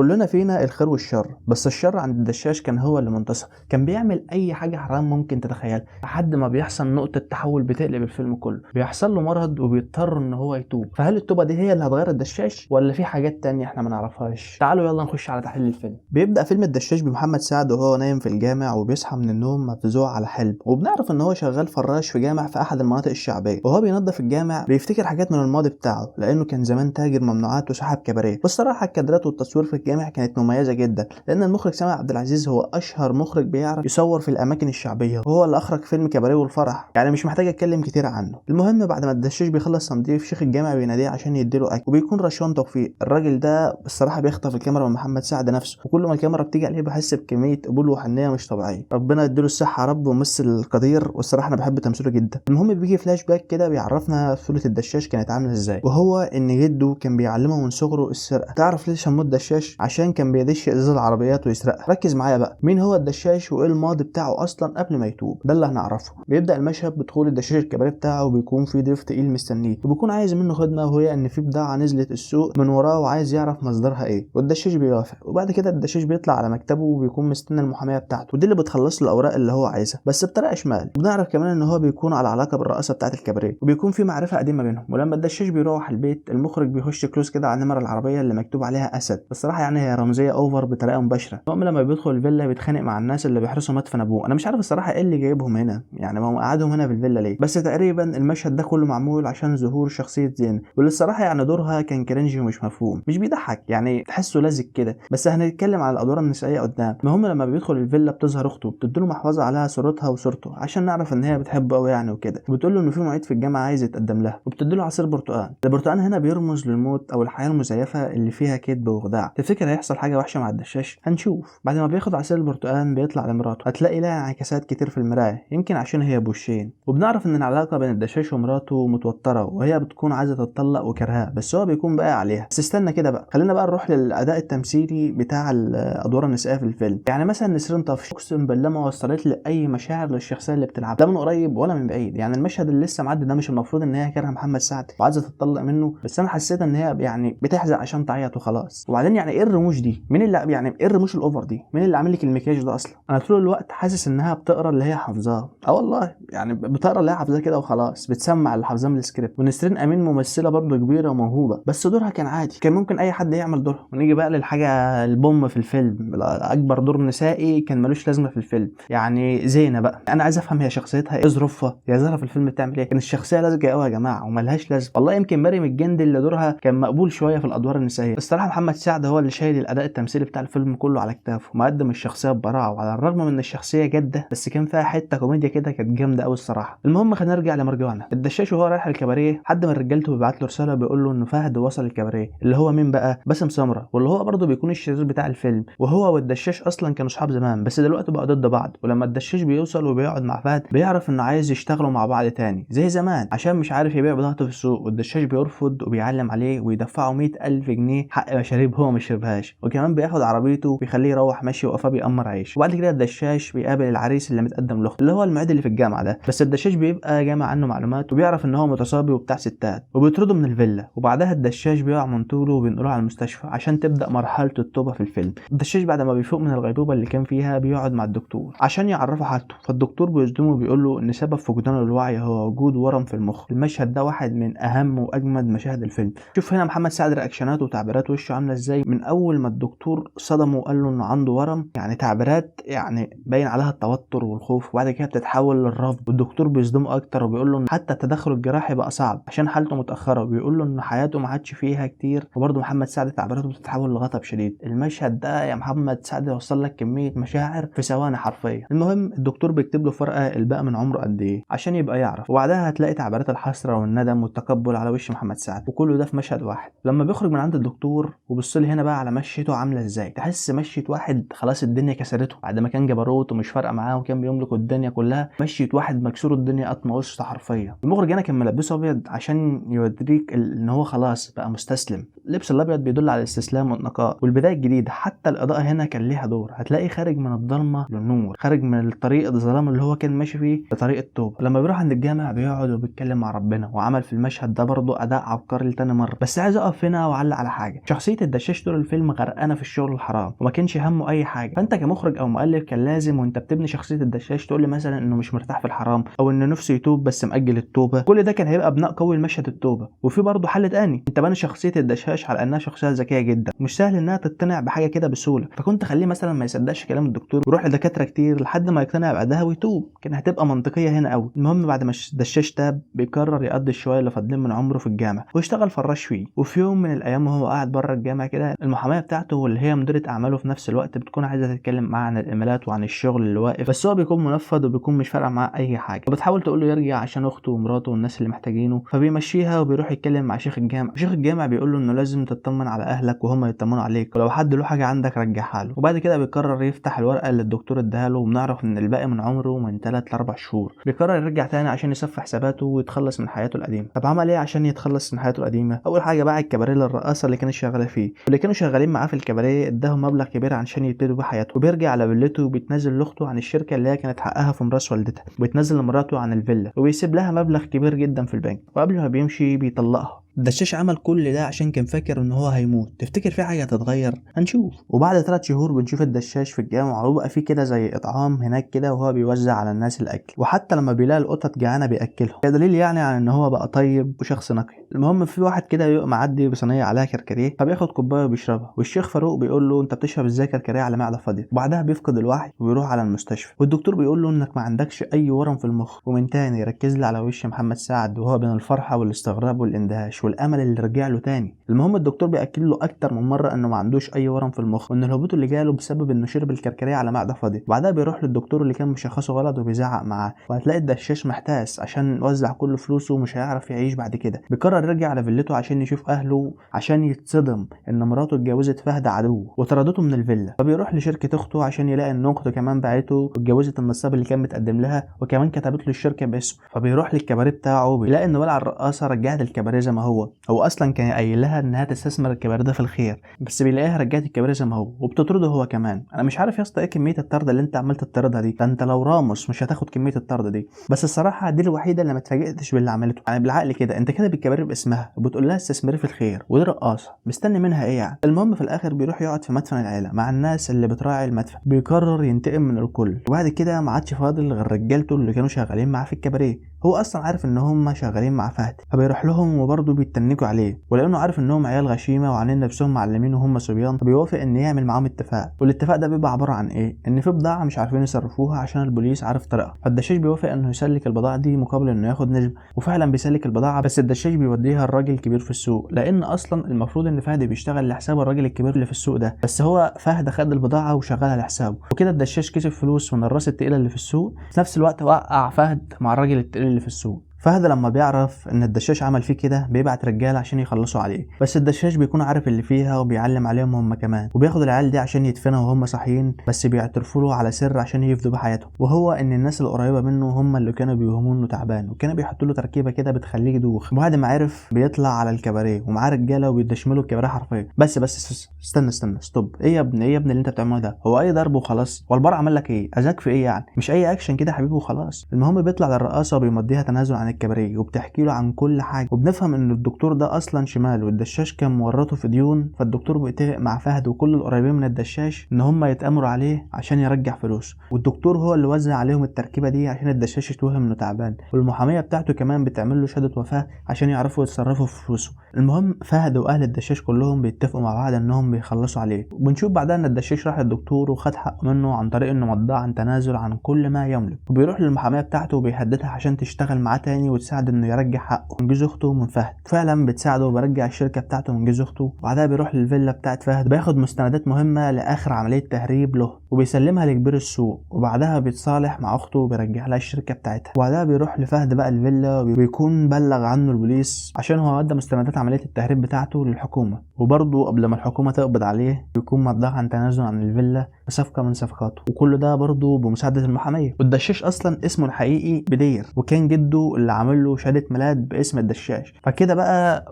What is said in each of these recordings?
كلنا فينا الخير والشر، بس الشر عند الدشاش كان هو اللي منتصر. كان بيعمل اي حاجة حرام ممكن تتخيلها، لحد ما بيحصل نقطة تحول بتقلب الفيلم كله. بيحصل له مرض وبيضطر ان هو يتوب. فهل التوبة دي هي اللي هتغير الدشاش ولا في حاجات تانية احنا ما نعرفهاش؟ تعالوا يلا نخش على تحليل الفيلم. بيبدا فيلم الدشاش بمحمد سعد وهو نايم في الجامع، وبيصحى من النوم مفزوع على حلم، وبنعرف ان هو شغال فراش في جامع في احد المناطق الشعبية. وهو بينظف الجامع بيفتكر حاجات من الماضي بتاعه، لانه كان زمان تاجر ممنوعات وصاحب كباريه. والصراحة الكادرات والتصوير في الجامع كانت مميزة جدا، لان المخرج سامح عبد العزيز هو اشهر مخرج بيعرف يصور في الاماكن الشعبية، وهو اللي اخرج فيلم كباريه والفرح، يعني مش محتاج اتكلم كتير عنه. المهم بعد ما الدشاش بيخلص تنظيف، شيخ الجامع بيناديه عشان يديله اكل، وبيكون رشوان توفيق. الراجل ده الصراحة بيخطف الكاميرا من محمد سعد نفسه، وكل ما الكاميرا بتيجي عليه بحس بكمية قبول وحنيه مش طبيعية. ربنا يديله الصحة يا رب، وممثل قدير، والصراحة انا بحب تمثيله جدا. المهم بيجي فلاش باك كده بيعرفنا طفولة الدشاش كانت عامله ازاي، وهو ان جده كان بيعلمه من صغره السرقة. تعرف ليه سموه الدشاش؟ عشان كان بيدش ازاز العربيات ويسرقها. ركز معايا بقى، مين هو الدشاش وايه الماضي بتاعه اصلا قبل ما يتوب؟ ده اللي هنعرفه. بيبدا المشهد بدخول الدشاش الكباريه بتاعه، وبيكون في ضيف تقيل مستنيه، وبيكون عايز منه خدمة، وهي ان في بضاعة نزلت السوق من وراه وعايز يعرف مصدرها ايه، والدشاش بيوافق. وبعد كده الدشاش بيطلع على مكتبه وبيكون مستني المحاميه بتاعته، ودي اللي بتخلص له الاوراق اللي هو عايزها بس بطريقة شمال. وبنعرف كمان ان هو بيكون على علاقة بالرئاسه بتاعه الكباريه، وبيكون في معرفة قديمة بينهم. ولما الدشاش بيروح البيت، المخرج بيخش close كده على نمر العربية اللي مكتوب عليها اسد. الصراحة يعني هي رمزية over بطريقة مباشرة. المهم لما بيدخل الفيلا بيتخانق مع الناس اللي بيحرسوا مدفن ابوه. انا مش عارف الصراحة ايه اللي جايبهم هنا، يعني ما هو قعدهم هنا في الفيلا ليه؟ بس تقريبا المشهد ده كله معمول عشان ظهور شخصية زين، واللي الصراحة يعني دورها كان cringe ومش مفهوم، مش بيضحك، يعني تحسه لزج كده. بس هنتكلم على الادوار النسائية قدام. المهم لما بيدخل الفيلا بتظهر اخته، بتديله محفظة عليها صورتها وصورته عشان نعرف ان هي بتحبه قوي يعني وكده. وبتقول له ان في معيد في الجامعة عايز يتقدم لها، وبتديله عصير برتقال. البرتقال هنا بيرمز للموت او الحياة المزيفه اللي فيها كذب وخداع. تفتكر هيحصل حاجة وحشة مع الدشاش؟ هنشوف. بعد ما بياخد عصير البرتقال بيطلع لمراته، هتلاقي لها انعكاسات كتير في المراية، يمكن عشان هي بوشين. وبنعرف ان العلاقة بين الدشاش ومراته متوترة، وهي بتكون عايزه تتطلق وكرهاه، بس هو بيكون باقي عليها. بس استنى كده بقى، خلينا بقى نروح للاداء التمثيلي بتاع الادوار النسائية في الفيلم. يعني مثلا نسرين طفش، اقسم بالله ما وصلت لي اي مشاعر للشخصية اللي بتلعبها، لا من قريب ولا من بعيد. يعني المشهد اللي لسه معدي ده مش المفروض ان هي كارهه محمد سعد وعايزه تتطلق منه، بس انا حسيت ان هي يعني بتحزق عشان تعيط وخلاص. وبعدين يعني ايه الرموش دي؟ مين اللي يعني ايه الرموش ال over دي؟ مين اللي عامل لك المكياج ده اصلا؟ انا طول الوقت حاسس انها بتقرا اللي هي حافظاه. اه والله، يعني بتقرا اللي هي حافظاه كده وخلاص، بتسمع اللي حافظاه من السكريبت. ونسرين امين ممثلة برضه كبيرة وموهوبه، بس دورها كان عادي، كان ممكن اي حد يعمل دورها. ونيجي بقى للحاجة البوم في الفيلم، اكبر دور نسائي كان ملوش لازمه في الفيلم، يعني زينة بقى. انا عايز افهم هي شخصيتها ايه، ظروفها، هي ظاهره في الفيلم بتعمل ايه؟ كان الشخصية لازقه قوي يا جماعة وملهاش لازمه والله. يمكن مريم الجندي اللي دورها كان مقبول شوية في الادوار النسائية. الصراحة محمد سعد هو اللي شايل الاداء التمثيلي بتاع الفيلم كله على كتافه، مقدم الشخصية ببراعه، وعلى الرغم من ان الشخصية جاده بس كان فيها حتة كوميديا كده كانت جامدة قوي الصراحة. المهم خلينا نرجع لمرجوانا. الدشاش وهو رايح الكباريه، حد من رجالته بيبعت له رسالة بيقول له ان فهد وصل الكباريه، اللي هو مين بقى؟ باسم سمرة، واللي هو برضه بيكون الشرير بتاع الفيلم. وهو والدشاش اصلا كانوا اصحاب زمان، بس دلوقتي بقى ضد بعض. ولما الدشاش بيوصل وبيقعد مع فهد، بيعرف انه عايز يشتغلوا مع بعض تاني زي زمان، عشان مش عارف يبيع بضاعته في السوق. والدشاش بيرفض وبيعلم عليه ويدفعه 100,000 جنيه حق مشاريب هو ما شربهاش، وكمان بياخد عربيته وبيخليه يروح ماشي وقفاه بيأمر عيش. وبعد كده الدشاش بيقابل العريس اللي متقدم له، اللي هو المعيد اللي في الجامعة ده، بس الدشاش بيبقى جامع عنه معلومات وبيعرف ان هو متصابي وبتاع ستات، وبيطرده من الفيلا. وبعدها الدشاش بيقع من طوله وبينقلوه على المستشفى عشان تبدا مرحلة التوبة في الفيلم. الدشاش بعد ما بيفوق من الغيبوبه اللي كان فيها بيقعد مع الدكتور عشان يعرفه حالته، فالدكتور بيصدمه وبيقول له ان سبب فقدانه للوعي هو وجود ورم في المخ. المشهد ده واحد من اهم واجمد مشاهد الفيلم. شوف هنا محمد سعد رياكشناته وتعبيرات وشه عامله ازاي من اول ما الدكتور صدمة وقال له انه عنده ورم، يعني تعبيرات يعني باين عليها التوتر والخوف، وبعد كده بتتحول للرفض. والدكتور بيصدمه اكتر وبيقول له ان حتى التدخل الجراحي بقى صعب عشان حالته متاخرة، وبيقول له ان حياته ما عادش فيها كتير. وبرده محمد سعد تعبيراته بتتحول لغضب شديد. المشهد ده يا محمد سعد وصل لك كمية مشاعر في ثواني حرفيا. المهم الدكتور بيكتب له فرقه الباقي من عمره قد ايه عشان يبقى يعرف، وبعدها هتلاقي تعبيرات الحسرة والندم والتقبل على وش محمد سعد، وكله ده في مشهد واحد. لما بيخرج من عند الدكتور وبص لي هنا بقى على مشيته عامله ازاي، تحس مشيه واحد خلاص الدنيا كسرته بعد ما كان جبروت ومش فارقه معاه وكان بيملك الدنيا كلها، مشيه واحد مكسور الدنيا قطمه وسط حرفيا. المخرج هنا كان ملبسه ابيض عشان يوريك ان هو خلاص بقى مستسلم. اللبس الابيض بيدل على الاستسلام والنقاء والبداية الجديدة. حتى الاضاءة هنا كان ليها دور، هتلاقي خارج من الضلمة للنور، خارج من الطريق الظلام اللي هو كان ماشي فيه لطريق التوبة. لما بيروح عند الجامع بيقعد وبيتكلم مع ربنا، وعمل في المشهد ده برضه اداء عبقري لتاني مرة. بس عايز اقف هنا واعلق على حاجة. شخصية الدشاش طول الفيلم الفيلم غرقانة في الشغل الحرام وما كانش همه اي حاجة. فانت كمخرج او مؤلف كان لازم وانت بتبني شخصية الدشاش تقول لي مثلا انه مش مرتاح في الحرام، او انه نفسه يتوب بس مأجل التوبة. كل ده كان هيبقى بناء قوي لمشهد التوبة. وفي برضه حل تاني، انت بني شخصية الدشاش على انها شخصية ذكية جدا، مش سهل انها تقتنع بحاجة كده بسهولة، فكنت خليه مثلا ما يصدقش كلام الدكتور ويروح لدكاتره كتير لحد ما يقتنع بعدها ويتوب، كان هتبقى منطقية هنا قوي. المهم بعد ما الدشاش تاب بيقرر يقضي الشويه اللي فاضلين من عمره في الجامع ويشتغل فراش فيه. وفي يوم من الايام وهو قاعد بره الجامع كده، المحاميه بتاعته واللي هي مديره اعماله في نفس الوقت بتكون عايزه تتكلم معاه عن الايميلات وعن الشغل اللي واقف، بس هو بيكون منفض وبيكون مش فارقه معاه اي حاجة، وبتحاول تقول له يرجع عشان اخته ومراته والناس اللي محتاجينه، فبيمشيها وبيروح يتكلم مع شيخ الجامع. شيخ الجامع بيقول له انه لازم تطمن على اهلك وهم يطمنوا عليك، ولو حد له حاجة عندك رجعها له. وبعد كده بيقرر يفتح الورقة اللي الدكتور اداها له، وبنعرف ان الباقي من عمره من 3 ل 4 شهور. بيقرر يرجع تاني عشان يصفي حساباته ويتخلص من حياته القديمة. طب عمل ايه عشان يتخلص من حياته القديمة؟ اول حاجة باع الكباريه للرقاصه اللي كانت شغالة فيه، واللي كانوا شغالين معاه في الكباريه اداهم مبلغ كبير عشان يبتدوا بيه حياته. وبيرجع على فيلته وبيتنازل لاخته عن الشركة اللي هي كانت حقها في ميراث والدتها، وبيتنازل لمراته عن الفيلا، وبيسيب لها مبلغ كبير جدا في البنك، وقبل ما بيمشي بيطلقها. الدشاش عمل كل ده عشان كان فاكر ان هو هيموت. تفتكر في حاجة هتتغير؟ هنشوف. وبعد 3 شهور بنشوف الدشاش في الجامع، وبقى فيه كده زي اطعام هناك كده، وهو بيوزع على الناس الاكل، وحتى لما بيلاقي القطط جعانة بياكلهم، كدليل يعني على ان هو بقى طيب وشخص نقي. المهم في واحد كده يقوم معدي بصينيه عليها كركديه، فبياخد كوباية وبيشربها، والشيخ فاروق بيقول له انت بتشرب ازاي كركديه على معده فاضية؟ وبعدها بيفقد الوعي وبيروح على المستشفى، والدكتور بيقول له انك ما عندكش اي ورم في المخ. ومن تاني ركز لي على وش محمد سعد وهو بين الفرحة والاستغراب والاندهاش والامل اللي رجع له تاني. المهم الدكتور بياكد له اكتر من مرة انه ما عندوش اي ورم في المخ، وان الهبوط اللي جاله بسبب انه شرب الكركديه على معده فاضية. وبعدها بيروح للدكتور اللي كان مشخصه غلط وبيزعق معاه، وهتلاقي الدشاش محتاس عشان وزع كل فلوسه ومش هيعرف يعيش بعد كده. بيقرر يرجع على فيلته عشان يشوف اهله، عشان يتصدم ان مراته اتجوزت فهد عدوه وطردته من الفيلا. فبيروح لشركة اخته عشان يلاقي ان اخته كمان باعته واتجوزت النصاب اللي كان متقدم لها، وكمان كتبت له الشركة باسمه. فبيروح للكباريه بتاعه بيلاقي ان ولع الرقاصه رجعت الكباريه زي ما هو، هو اصلا كان قايل لها انها تستثمر الكباريه ده في الخير، بس بيلاقيها رجعت الكباريه زي ما هو وبتطرده هو كمان. انا مش عارف يا اسطى ايه كمية الطرد اللي انت عمال تطردها دي، ده انت لو راموس مش هتاخد كمية الطرد دي. بس الصراحة دي الوحيدة اللي ما اتفاجئتش باللي عملته، يعني بالعقل كده انت كاتب الكباريه باسمها وبتقول لها استثمري في الخير، ودي رقاصه مستني منها ايه يعني؟ المهم في الاخر بيروح يقعد في مدفن العيلة مع الناس اللي بتراعي المدفن، بيقرر ينتقم من الكل. وبعد كده ما عادش فاضل غير رجالته اللي كانوا شغالين معاه في الكباريه، هو اصلا عارف ان هم شغالين مع فهد، فبيروح لهم وبرضه بيتنكوا عليه، ولانه عارف انهم عيال غشيمه وعاملين نفسهم معلمين وهم صبيان، فبيوافق ان يعمل معاهم اتفاق. والاتفاق ده بيبقى عبارة عن ايه؟ ان في بضاعة مش عارفين يصرفوها عشان البوليس عارف طريقها، فالدشاش بيوافق انه يسلك البضاعة دي مقابل انه ياخد نسبه، وفعلا بيسلك البضاعة، بس الدشاش بيوديها الراجل الكبير في السوق، لان اصلا المفروض ان فهد بيشتغل لحساب الراجل الكبير اللي في السوق ده، بس هو فهد خد البضاعة وشغلها لحسابه، وكده الدشاش كسب فلوس من الراس التقيله اللي في السوق، في نفس الوقت وقع فهد مع الراجل التقيل اللي في السوق. فهد لما بيعرف ان الدشاش عمل فيه كده بيبعت رجاله عشان يخلصوا عليه، بس الدشاش بيكون عارف اللي فيها وبيعلم عليهم هم كمان، وبياخد العيال دي عشان يدفنها وهم صاحيين، بس بيعترفوا له على سر عشان يفدوا بحياتهم، وهو ان الناس القريبة منه هم اللي كانوا بيوهموه انه تعبان، وكانوا بيحطوا له تركيبه كده بتخليه يدوخ. وبعد ما عرف بيطلع على الكباريه ومعاه رجاله وبيدشملوا الكباريه حرفيا. بس بس استنى استنى stop، ايه يا ابني ايه يا ابني اللي انت بتعمله ده؟ هو اي ضرب وخلاص؟ والبار عمل لك ايه؟ اذاك في ايه يعني؟ مش اي اكشن كده حبيبي وخلاص. المهم بيطلع للرقاصه وبيمضيها تنازل عن الكباريه، وبتحكي له عن كل حاجة، وبنفهم ان الدكتور ده اصلا شمال، والدشاش كان مورطه في ديون، فالدكتور بيتفق مع فهد وكل القريبين من الدشاش ان هم يتامروا عليه عشان يرجع فلوسه، والدكتور هو اللي وزع عليهم التركيبة دي عشان الدشاش يتوهم انه تعبان، والمحاميه بتاعته كمان بتعمل له شهادة وفاه عشان يعرفوا يتصرفوا في فلوسه. المهم فهد واهل الدشاش كلهم بيتفقوا مع بعض انهم بيخلصوا عليه، وبنشوف بعدها ان الدشاش راح للدكتور وخد حقه منه عن طريق انه مضاه عن تنازل عن كل ما يملك، وبيروح للمحاميه بتاعته وبيهددها عشان تشتغل معاه تاني وتساعد انه يرجع حقه من جوز اخته من فهد. فعلا بتساعده وبرجع الشركة بتاعته من جوز اخته. وبعدها بيروح للفيلا بتاعت فهد، بياخد مستندات مهمة لاخر عملية تهريب له وبيسلمها لكبير السوق، وبعدها بيتصالح مع اخته وبيرجع لها الشركة بتاعتها. وبعدها بيروح لفهد بقى الفيلا، وبيكون بلغ عنه البوليس عشان هو ادى مستندات عملية التهريب بتاعته للحكومة، وبرضه قبل ما الحكومة تقبض عليه بيكون مضاه عن تنازل عن الفيلا بصفقة من صفقاته، وكل ده برضه بمساعدة المحاميه. والدشاش اصلا اسمه الحقيقي بدير، وكان جده اللي عامل له شهادة ميلاد باسم الدشاش، فكده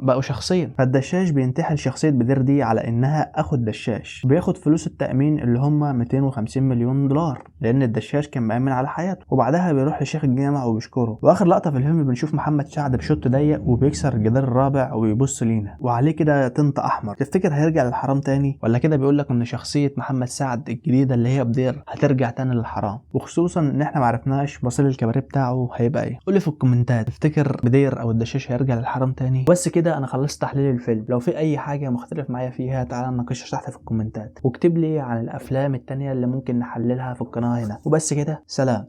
بقوا شخصين. فالدشاش بينتحل شخصية بدير دي على انها اخو الدشاش، بياخد فلوس التامين اللي هم 250 مليون دولار لان الدشاش كان مأمن على حياته. وبعدها بيروح لشيخ الجامع وبيشكره. واخر لقطة في الفيلم بنشوف محمد سعد ب shot ضيق وبيكسر الجدار الرابع وبيبص لينا وعليه كده tint احمر. تفتكر هيرجع للحرام تاني، ولا كده بيقول لك ان شخصية محمد سعد الجديدة اللي هي بدير هترجع تاني للحرام؟ وخصوصا ان احنا معرفناش مصير الكباريه بتاعه هيبقى ايه. قولي في الكومنتات، تفتكر بدير او الدشاش هيرجع للحرام تاني؟ بس كده انا خلصت تحليل الفيلم. لو في اي حاجة مختلف معايا فيها تعالى نناقشها تحت في الكومنتات، واكتب لي عن الافلام التانية اللي ممكن نحللها في القناة هنا. وبس كده، سلام.